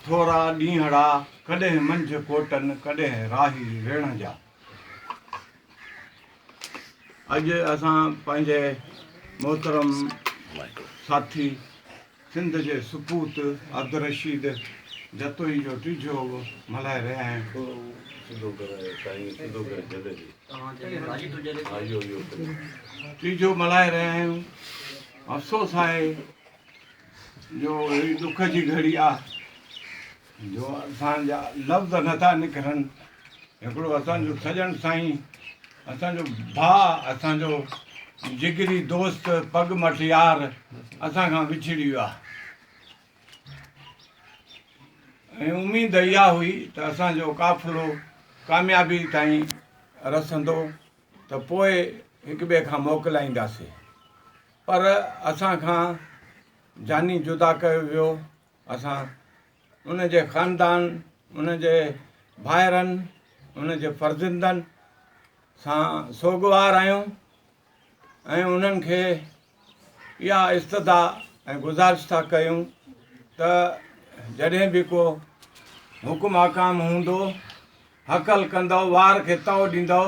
ٿورا ڏينهڙا، ڪڏهن منجهه ڪوٽن، ڪڏهن راهي ريڻ جا. اڄ اسان پنهنجي محترم ساٿي سنڌ جي سپوت عبدالرشيد جتوئي جو ٽيجهو ملهائي رهيا آهيون. ٽيجهو ملهائي رهيا آهيون. افسوس آهي جو هي ڏک جي گهڙي آ جو اسان جا لفظ نٿا نڪرن. هڪڙو اسان جو سڄڻ سائين، اسان جو ڀاء، اسان جو جگري دوست، پڳ مٺ يار اسان کان وڇڙي ويو آ ۽ اميد اها هئي ته اسان جو قافلو ڪاميابي تائين رسندو ته پوء هڪ ٻئي کان موڪلائينداسين پر اسان کان جاني جدا ڪيو ويو. اسان ان جي خاندان، ان جي ڀائرن، ان جي فرزندن سان سوڳوار آهيون ۽ انهن کي اها استدعا ۽ گذارش ٿا ڪيون ته جڏهن به ڪو حڪم احڪام هوندو هڪل ڪندؤ، وار کي تئو ڏيندؤ،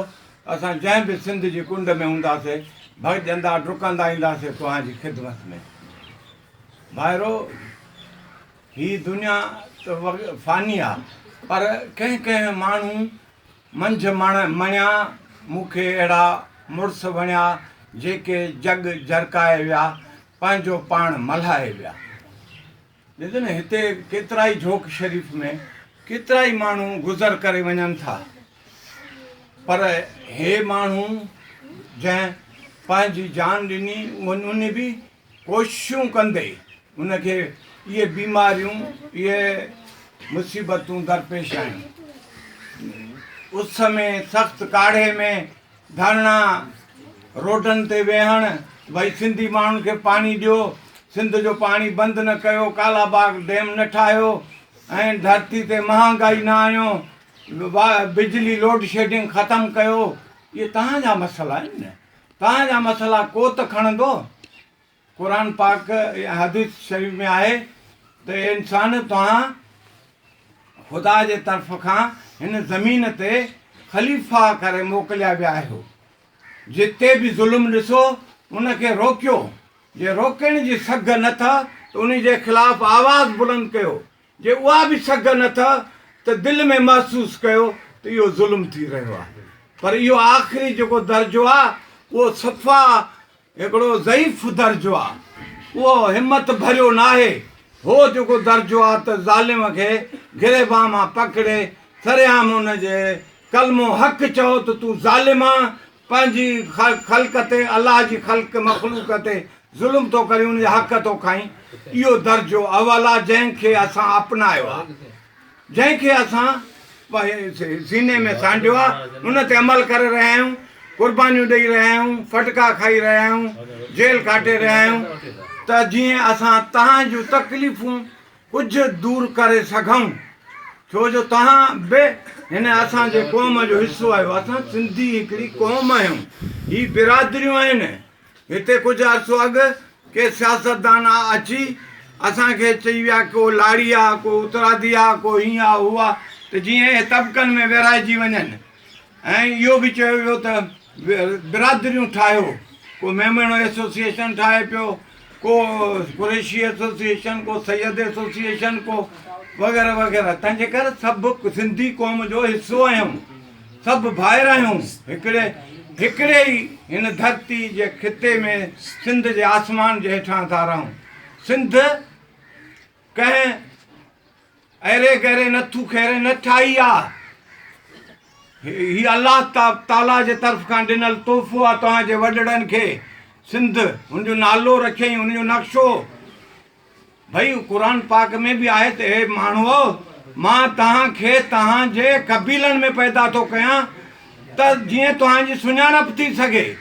اسان جنهن به سنڌ جي ڪنڊ ۾ هونداسي، ڀڄندا ڊڪندا اينداسي توهان جي خدمت ۾. ڀائرو! هي دنيا ته فاني آ، پر ڪنهن ڪنهن ماڻهو منجهه مڻ مڻيا، مون کي اهڙا مڙس وڻيا، جيڪي جڳ جرڪائي ويا، پنهنجو پاڻ ملهائي ويا. ڏس نه هتي ڪيترائي جھوڪ شريف ۾ ڪيترائي ماڻهو گذر ڪري وڃن ٿا پر هي ماڻهو جنهن پنهنجي جان ڏني ان به ڪوششون ڪندي ان کي اهي بيماريون اهي مصيبتون درپيش آيون. اس ۾ سخت ڪاڙهي ۾ ڌرڻا، روڊن تي ويهڻ، ڀئي سنڌي ماڻهن کي پاڻي ڏيو، سنڌ جو پاڻي بند نه ڪيو، ڪالا باغ ڊيم نه ٺاهيو ۽ ڌرتي تي مهانگائي نه آڻيو، بجلي لوڊشيڊنگ ختم ڪيو، اهي توهان جا مسئلا آهن نه، توهان جا مسئلا ڪو ته کڻندو. قرآن پاڪ ۽ حديث شريف ۾ آهي ته اي انسان توهان خدا جي طرف کان هن زمين تي خليفا ڪري موڪليا ويا آهيو جتي به ظلم ڏسو ان کي روڪيو جي روڪڻ جي سگهه نه ٿا ته ان جي خلاف آواز بلند ڪيو جي اها به سگهه نه ٿا ته دل ۾ محسوس ڪيو ته اهو ظلم ٿي رهيو آهي پر اهو آخري جيڪو درجو آهي اهو صفا هڪڙو ضعيف درجو آ، اهو همت ڀريو ناهي. هو جيڪو درجو آ ته ظالم کي گريبان مان پڪڙي سرعام ان جي ڪلمو حق چئو ته تون ظالم آن، پنهنجي خلق تي الله جي خلق مخلوق تي ظلم ٿو ڪرين ان جا حق ٿو کائين. اهو درجو اول آ جنهن کي اسان اپنايو آ. جنهن کي اسان سيني ۾ سانڍيو آهي، ان تي عمل ڪري رهيا آهيون، قربانيون ڏئي رهيا آهيون، ڦٽڪا کائي رهيا آهيون، جيل ڪاٽي رهيا آهيون ته جيئن اسان توهان جون تڪليفون ڪجهه دور ڪري سگهون، ڇو جو توهان به هن اسان جي قوم جو حصو آهيو، اسان سنڌي هڪڙي قوم آهيون، هي برادريون آهن. هتي ڪجهه عرصو اڳ ڪي سياستدان اچي اسان کي چئي ويا ڪو لاڙي آ، ڪو اترادي آ، ڪو هيئن آ هو آ ته جيئن اهي طبقن ۾ ورهائجي وڃن ۽ اهو به چيو ويو ته برادريون ٺاهيو، ڪو ميمڻ ايسوسيئيشن ٺاهي پيو، ڪو قريشي ايسوسيئيشن، ڪو سيد ايسوسيئيشن، ڪو وغيره وغيره تنهنجي ڪري سڀ سنڌي قوم جو حصو آهيون. سڀ ڀائر آهيون هڪڙي هڪڙي ئي هن ڌرتي جي خطي ۾ سنڌ جي آسمان جي هيٺان ٿا رهون سنڌ ڪنهن ايري غيري نٿو خيري نه ٺاهي آ هي الله تعالي جي طرف کان ڏنل تحفو آ توهان جي وڏڙن کي سنڌ هن جو نالو رکيائين هن جو نقشو ڀئي قرآن پاڪ ۾ به آهي ته اي ماڻهوؤ! مان توهان کي توهان جي قبيلن ۾ پيدا ٿو ڪيان ته جيئن توهان جي سڃاڻپ ٿي سگهي.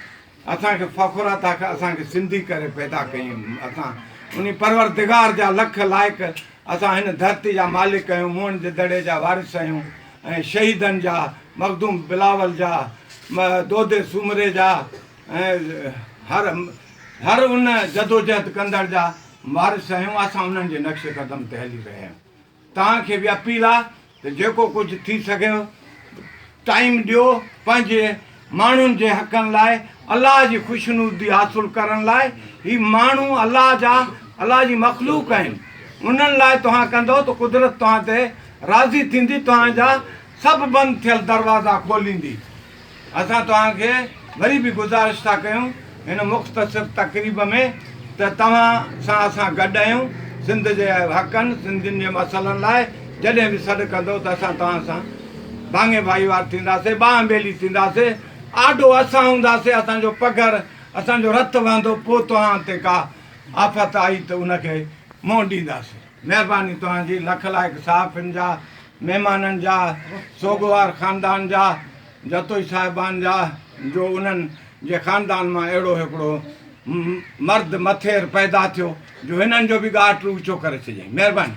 اسان کي فخر آهي ته اسان کي سنڌي ڪري پيدا ڪيائين. اسان انهي پروردگار جا لک لائق، اسان هن ڌرتي جا مالڪ آهيون، موهن جي دڙي جا وارث آهيون ۽ شهيدن جا، مخدوم بلاول جا، دودي سومري جا ۽ هر هر ان جدوجهد ڪندڙ جا وارث آهيون، اسان انهن جي نقش قدم تي هلي رهيا آهيون. توهان کي به اپيل آ ته جيڪو ڪجهه ٿي سگهيو ٽائيم ڏيو پنهنجي ماڻهن جي حقن لاء الله جي خوشنودي حاصل ڪرڻ لاء هي ماڻهو الله جا الله جي مخلوق آهن انهن لاء توهان ڪندو ته قدرت توهان تي راضي ٿيندي توهان جا سڀ بند ٿيل دروازا کوليندي. اسان توهان کي وري به گذارش ٿا ڪيون هن مختصر تقريب ۾ ته توهان سان اسان گڏ آهيون سنڌ جي حقن سنڌين جي مسئلن لاء جڏهن به سڏ ڪندو ته اسان توهان سان ڀاڱي ڀائيوار ٿينداسي ٻانهن ٻيلي ٿينداسي آڏو اسان هونداسي اسان جو پگهر اسان جو رت وهندو پوء توهان تي ڪا آفت آئي ته ان کي منهن ڏينداسي مهرباني توهان جي لک لائق صحافين جا مهمانن جا، سوڳوار خاندان جا، جتوئي صاحبان جا جو انهن جي خاندان مان اهڙو هڪڙو مرد مٿير پيدا ٿيو جو هنن جو به ڳاٽ اوچو ڪري ڇڏيائين. مهرباني.